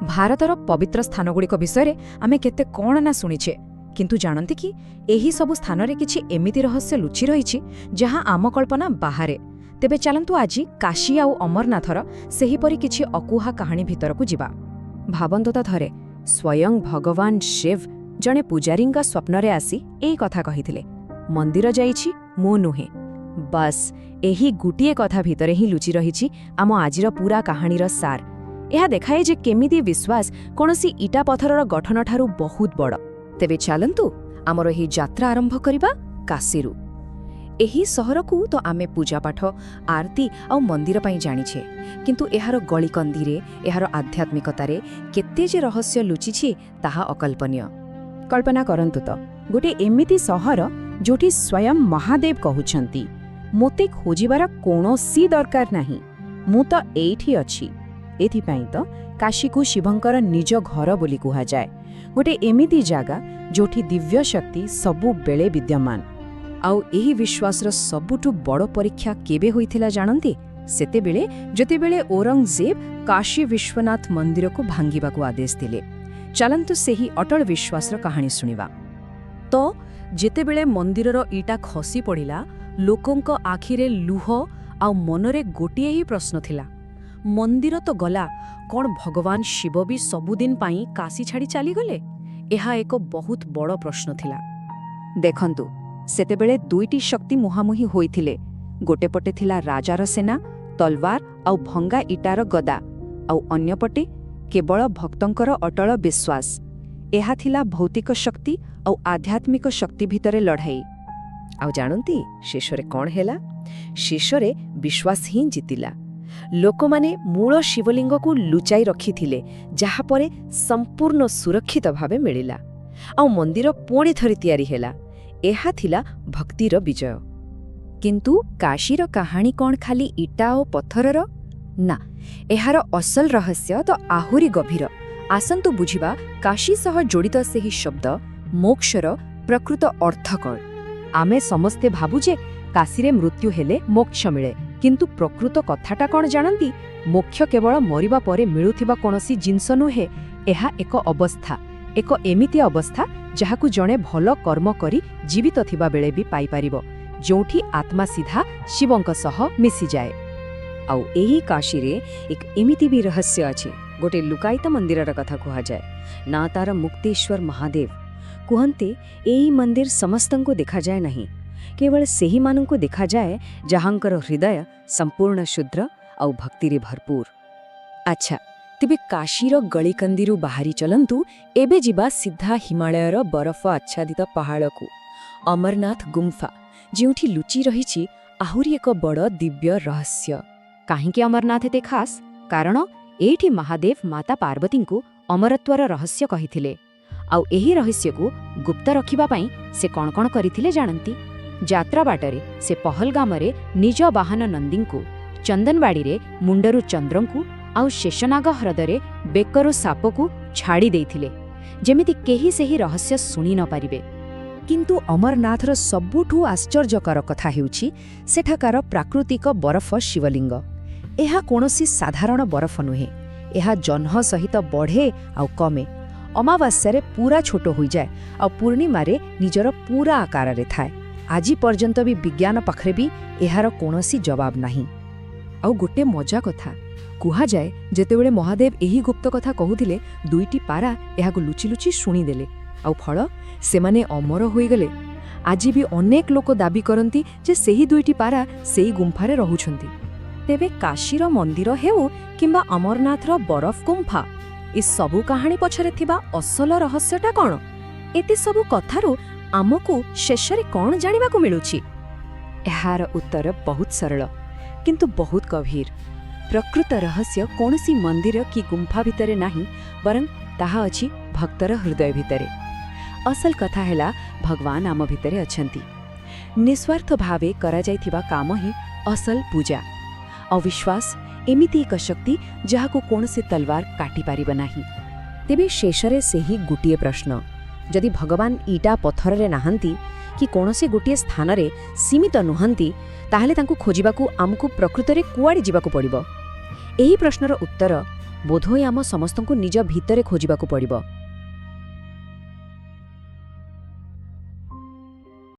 ଭାରତର ପବିତ୍ର ସ୍ଥାନଗୁଡ଼ିକ ବିଷୟରେ ଆମେ କେତେ କ'ଣ ନା ଶୁଣିଛେ, କିନ୍ତୁ ଜାଣନ୍ତି କି ଏହି ସବୁ ସ୍ଥାନରେ କିଛି ଏମିତି ରହସ୍ୟ ଲୁଚି ରହିଛି ଯାହା ଆମ କଳ୍ପନା ବାହାରେ? ତେବେ ଚାଲନ୍ତୁ, ଆଜି କାଶୀ ଆଉ ଅମରନାଥର ସେହିପରି କିଛି ଅକୁହା କାହାଣୀ ଭିତରକୁ ଯିବା। ଭାବନ୍ତୁ ତ ଥରେ, ସ୍ୱୟଂ ଭଗବାନ ଶିବ ଜଣେ ପୂଜାରୀଙ୍କ ସ୍ୱପ୍ନରେ ଆସି ଏଇ କଥା କହିଥିଲେ, "ମନ୍ଦିର ଯାଇଛି, ମୁଁ ନୁହେଁ।" ବାସ୍, ଏହି ଗୋଟିଏ କଥା ଭିତରେ ହିଁ ଲୁଚି ରହିଛି ଆମ ଆଜିର ପୁରା କାହାଣୀର ସାର। ଏହା ଦେଖାଏ ଯେ କେମିତି ବିଶ୍ୱାସ କୌଣସି ଇଟା ପଥରର ଗଠନଠାରୁ ବହୁତ ବଡ଼। ତେବେ ଚାଲନ୍ତୁ, ଆମର ଏହି ଯାତ୍ରା ଆରମ୍ଭ କରିବା କାଶୀରୁ। ଏହି ସହରକୁ ତ ଆମେ ପୂଜାପାଠ, ଆରତୀ ଆଉ ମନ୍ଦିର ପାଇଁ ଜାଣିଛେ, କିନ୍ତୁ ଏହାର ଗଳିକନ୍ଦିରେ, ଏହାର ଆଧ୍ୟାତ୍ମିକତାରେ କେତେ ଯେ ରହସ୍ୟ ଲୁଚିଛି ତାହା ଅକଳ୍ପନୀୟ। କଳ୍ପନା କରନ୍ତୁ ତ, ଗୋଟେ ଏମିତି ସହର ଯୋଉଠି ସ୍ୱୟଂ ମହାଦେବ କହୁଛନ୍ତି, "ମୋତେ ଖୋଜିବାର କୌଣସି ଦରକାର ନାହିଁ, ମୁଁ ତ ଏଇଠି ଅଛି।" ଏଥିପାଇଁ ତ କାଶୀକୁ ଶିବଙ୍କର ନିଜ ଘର ବୋଲି କୁହାଯାଏ, ଗୋଟେ ଏମିତି ଜାଗା ଯୋଉଠି ଦିବ୍ୟ ଶକ୍ତି ସବୁବେଳେ ବିଦ୍ୟମାନ। ଆଉ ଏହି ବିଶ୍ୱାସର ସବୁଠୁ ବଡ଼ ପରୀକ୍ଷା କେବେ ହୋଇଥିଲା ଜାଣନ୍ତି? ସେତେବେଳେ ଯେତେବେଳେ ଔରଙ୍ଗଜେବ କାଶୀ ବିଶ୍ୱନାଥ ମନ୍ଦିରକୁ ଭାଙ୍ଗିବାକୁ ଆଦେଶ ଦେଲେ। ଚାଲନ୍ତୁ, ସେହି ଅଟଳ ବିଶ୍ୱାସର କାହାଣୀ ଶୁଣିବା। ତ ଯେତେବେଳେ ମନ୍ଦିରର ଇଟା ଖସି ପଡ଼ିଲା, ଲୋକଙ୍କ ଆଖିରେ ଲୁହ ଆଉ ମନରେ ଗୋଟିଏ ହିଁ ପ୍ରଶ୍ନ ଥିଲା, ମନ୍ଦିର ତ ଗଲା, କ'ଣ ଭଗବାନ ଶିବ ବି ସବୁଦିନ ପାଇଁ କାଶୀ ଛାଡ଼ି ଚାଲିଗଲେ? ଏହା ଏକ ବହୁତ ବଡ଼ ପ୍ରଶ୍ନ ଥିଲା। ଦେଖନ୍ତୁ, ସେତେବେଳେ ଦୁଇଟି ଶକ୍ତି ମୁହାଁମୁହିଁ ହୋଇଥିଲେ। ଗୋଟେ ପଟେ ଥିଲା ରାଜାର ସେନା, ତଲୱାର ଆଉ ଭଙ୍ଗା ଇଟାର ଗଦା, ଆଉ ଅନ୍ୟପଟେ କେବଳ ଭକ୍ତଙ୍କର ଅଟଳ ବିଶ୍ୱାସ। ଏହା ଥିଲା ଭୌତିକ ଶକ୍ତି ଆଉ ଆଧ୍ୟାତ୍ମିକ ଶକ୍ତି ଭିତରେ ଲଢ଼େଇ। ଆଉ ଜାଣନ୍ତି ଶେଷରେ କ'ଣ ହେଲା? ଶେଷରେ ବିଶ୍ୱାସ ହିଁ ଜିତିଲା। ଲୋକମାନେ ମୂଳ ଶିବଲିଙ୍ଗକୁ ଲୁଚାଇ ରଖିଥିଲେ, ଯାହାପରେ ସମ୍ପୂର୍ଣ୍ଣ ସୁରକ୍ଷିତ ଭାବେ ମିଳିଲା ଆଉ ମନ୍ଦିର ପୁଣି ଥରେ ତିଆରି ହେଲା। ଏହା ଥିଲା ଭକ୍ତିର ବିଜୟ। କିନ୍ତୁ କାଶୀର କାହାଣୀ କ'ଣ ଖାଲି ଇଟା ଓ ପଥରର? ନା, ଏହାର ଅସଲ ରହସ୍ୟ ତ ଆହୁରି ଗଭୀର। ଆସନ୍ତୁ ବୁଝିବା କାଶୀ ସହ ଜଡ଼ିତ ସେହି ଶବ୍ଦ ମୋକ୍ଷର ପ୍ରକୃତ ଅର୍ଥ କ'ଣ। ଆମେ ସମସ୍ତେ ଭାବୁ ଯେ କାଶୀରେ ମୃତ୍ୟୁ ହେଲେ ମୋକ୍ଷ ମିଳେ, କିନ୍ତୁ ପ୍ରକୃତ କଥାଟା କ'ଣ ଜାଣନ୍ତି? ମୋକ୍ଷ କେବଳ ମରିବା ପରେ ମିଳୁଥିବା କୌଣସି ଜିନିଷ ନୁହେଁ। ଏହା ଏକ ଅବସ୍ଥା, ଏକ ଏମିତି ଅବସ୍ଥା ଯାହାକୁ ଜଣେ ଭଲ କର୍ମ କରି ଜୀବିତ ଥିବା ବେଳେ ବି ପାଇପାରିବ, ଯେଉଁଠି ଆତ୍ମା ସିଧା ଶିବଙ୍କ ସହ ମିଶିଯାଏ। ଆଉ ଏହି କାଶୀରେ ଏକ ଏମିତି ବି ରହସ୍ୟ ଅଛି। ଗୋଟେ ଲୁକାୟିତ ମନ୍ଦିରର କଥା କୁହାଯାଏ, ନାଁ ତାର ମୁକ୍ତେଶ୍ୱର ମହାଦେବ। କୁହନ୍ତି, ଏହି ମନ୍ଦିର ସମସ୍ତଙ୍କୁ ଦେଖାଯାଏ ନାହିଁ, କେବଳ ସେହିମାନଙ୍କୁ ଦେଖାଯାଏ ଯାହାଙ୍କର ହୃଦୟ ସମ୍ପୂର୍ଣ୍ଣ ଶୁଦ୍ଧ ଆଉ ଭକ୍ତିରେ ଭରପୁର। ଆଚ୍ଛା, ତେବେ କାଶୀର ଗଳିକନ୍ଦିରୁ ବାହାରି ଚଲନ୍ତୁ ଏବେ ଯିବା ସିଧା ହିମାଳୟର ବରଫ ଆଚ୍ଛାଦିତ ପାହାଡ଼କୁ, ଅମରନାଥ ଗୁମ୍ଫା, ଯେଉଁଠି ଲୁଚି ରହିଛି ଆହୁରି ଏକ ବଡ଼ ଦିବ୍ୟ ରହସ୍ୟ। କାହିଁକି ଅମରନାଥ ଏତେ ଖାସ୍? କାରଣ ଏଇଠି ମହାଦେବ ମାତା ପାର୍ବତୀଙ୍କୁ ଅମରତ୍ୱର ରହସ୍ୟ କହିଥିଲେ। ଆଉ ଏହି ରହସ୍ୟକୁ ଗୁପ୍ତ ରଖିବା ପାଇଁ ସେ କ'ଣ କ'ଣ କରିଥିଲେ ଜାଣନ୍ତି? ଯାତ୍ରା ବାଟରେ ସେ ପହଲଗାମରେ ନିଜ ବାହନ ନନ୍ଦୀଙ୍କୁ, ଚନ୍ଦନବାଡ଼ିରେ ମୁଣ୍ଡରୁ ଚନ୍ଦ୍ରଙ୍କୁ ଆଉ ଶେଷନାଗ ହ୍ରଦରେ ବେକରୁ ସାପକୁ ଛାଡ଼ି ଦେଇଥିଲେ, ଯେମିତି କେହି ସେହି ରହସ୍ୟ ଶୁଣି ନ ପାରିବେ। କିନ୍ତୁ ଅମରନାଥର ସବୁଠୁ ଆଶ୍ଚର୍ଯ୍ୟକର କଥା ହେଉଛି ସେଠାକାର ପ୍ରାକୃତିକ ବରଫ ଶିବଲିଙ୍ଗ। ଏହା କୌଣସି ସାଧାରଣ ବରଫ ନୁହେଁ। ଏହା ଜହ୍ନ ସହିତ ବଢ଼େ ଆଉ କମେ। ଅମାବାସ୍ୟାରେ ପୁରା ଛୋଟ ହୋଇଯାଏ ଆଉ ପୂର୍ଣ୍ଣିମାରେ ନିଜର ପୁରା ଆକାରରେ ଥାଏ। ଆଜି ପର୍ଯ୍ୟନ୍ତ ବି ବିଜ୍ଞାନ ପାଖରେ ବି ଏହାର କୌଣସି ଜବାବ ନାହିଁ। ଆଉ ଗୋଟେ ମଜା କଥା, କୁହାଯାଏ ଯେତେବେଳେ ମହାଦେବ ଏହି ଗୁପ୍ତ କଥା କହୁଥିଲେ, ଦୁଇଟି ପାରା ଏହାକୁ ଲୁଚି ଲୁଚି ଶୁଣିଦେଲେ ଆଉ ଫଳ ସେମାନେ ଅମର ହୋଇଗଲେ। ଆଜି ବି ଅନେକ ଲୋକ ଦାବି କରନ୍ତି ଯେ ସେହି ଦୁଇଟି ପାରା ସେଇ ଗୁମ୍ଫାରେ ରହୁଛନ୍ତି। ତେବେ କାଶୀର ମନ୍ଦିର ହେଉ କିମ୍ବା ଅମରନାଥର ବରଫ ଗୁମ୍ଫା, ଏସବୁ କାହାଣୀ ପଛରେ ଥିବା ଅସଲ ରହସ୍ୟଟା କ'ଣ? ଏତେ ସବୁ କଥାରୁ ଆମକୁ ଶେଷରେ କ'ଣ ଜାଣିବାକୁ ମିଳୁଛି? ଏହାର ଉତ୍ତର ବହୁତ ସରଳ, କିନ୍ତୁ ବହୁତ ଗଭୀର। ପ୍ରକୃତ ରହସ୍ୟ କୌଣସି ମନ୍ଦିର କି ଗୁମ୍ଫା ଭିତରେ ନାହିଁ, ବରଂ ତାହା ଅଛି ଭକ୍ତର ହୃଦୟ ଭିତରେ। ଅସଲ କଥା ହେଲା, ଭଗବାନ ଆମ ଭିତରେ ଅଛନ୍ତି। ନିସ୍ୱାର୍ଥ ଭାବେ କରାଯାଇଥିବା କାମ ହିଁ ଅସଲ ପୂଜା। ଆଉ ବିଶ୍ୱାସ ଏମିତି ଏକ ଶକ୍ତି ଯାହାକୁ କୌଣସି ତଲୱାର କାଟିପାରିବ ନାହିଁ। ତେବେ ଶେଷରେ ସେହି ଗୋଟିଏ ପ୍ରଶ୍ନ, ଯଦି ଭଗବାନ ଇଟା ପଥରରେ ନାହାନ୍ତି କି କୌଣସି ଗୋଟିଏ ସ୍ଥାନରେ ସୀମିତ ନୁହନ୍ତି, ତାହେଲେ ତାଙ୍କୁ ଖୋଜିବାକୁ ଆମକୁ ପ୍ରକୃତରେ କୁଆଡ଼େ ଯିବାକୁ ପଡ଼ିବ? ଏହି ପ୍ରଶ୍ନର ଉତ୍ତର ବୋଧହୁଏ ଆମ ସମସ୍ତଙ୍କୁ ନିଜ ଭିତରେ ଖୋଜିବାକୁ ପଡ଼ିବ।